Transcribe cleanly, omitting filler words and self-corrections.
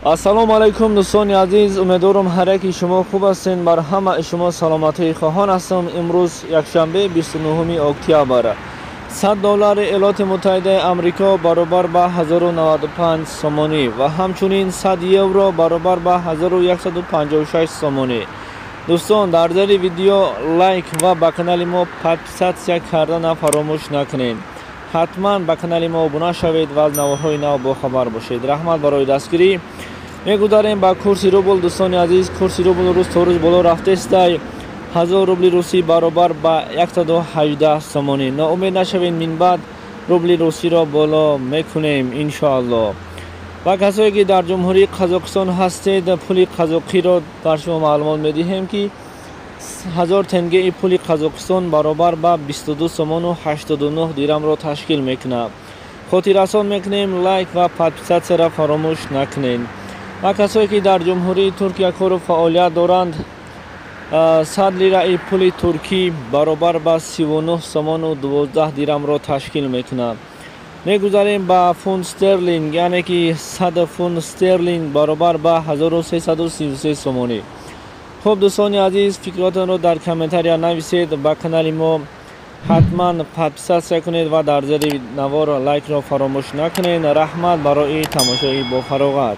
Ассалому алайкум, дӯстони азиз. Умедворам, ҳар яки шумо хуб ҳастед. Бар ҳамаи шумо саломатии хоҳон ҳастам. Имрӯз якшанбе, 29 октябр. 100 доллари Иёлоти Муттаҳидаи Амрико баробар ба 1095 сомонӣ ва ҳамчунин 100 евро баробар ба 1156 сомонӣ. Дӯстон, дар зери видео лайк ва ба канали мо подписаться кардана фаромӯш накунед. Ҳатман ба канали мо обуна шавед ва аз наворҳои нав бохабар бошед. Раҳмат барои дастгирӣ. Мегузарем ба курси рубл. Дӯстони азиз, курси рубл рӯз то рӯз боло рафтестай. 1000 рубли русӣ баробар ба 118 сомонӣ. Ноумед нашавед, минбаъд рубли русиро боло мекунем, иншоалло. Ва касое ки дар Ҷумҳурии Қазоқистон ҳастед, пули қазоқиро бар шумо маълумот медиҳем, ки 1000 тенгеи пули Қазоқистон баробар ба 22 сомону 89 дирамро ташкил мекунад. Хотиррасон мекунем, лайк ва подписаться ро фаромӯш накунед. Ва касое ки дар Ҷумҳурии Туркия кору фаъолият доранд, 100 лираи пули туркӣ баробар ба 39 сомону 12 дирамро ташкил мекунад. Мегузарем ба фунт стерлинг, яъне ки 100 фунт стерлинг баробар ба 1333 сомонӣ. Хуб, дӯстони азиз, фикротонро дар комментария нависед. Ба канали мо ҳатман подписаться кунед ва дар зери навор лайкро фаромӯш накунед. Раҳмат барои тамошои бофароғат.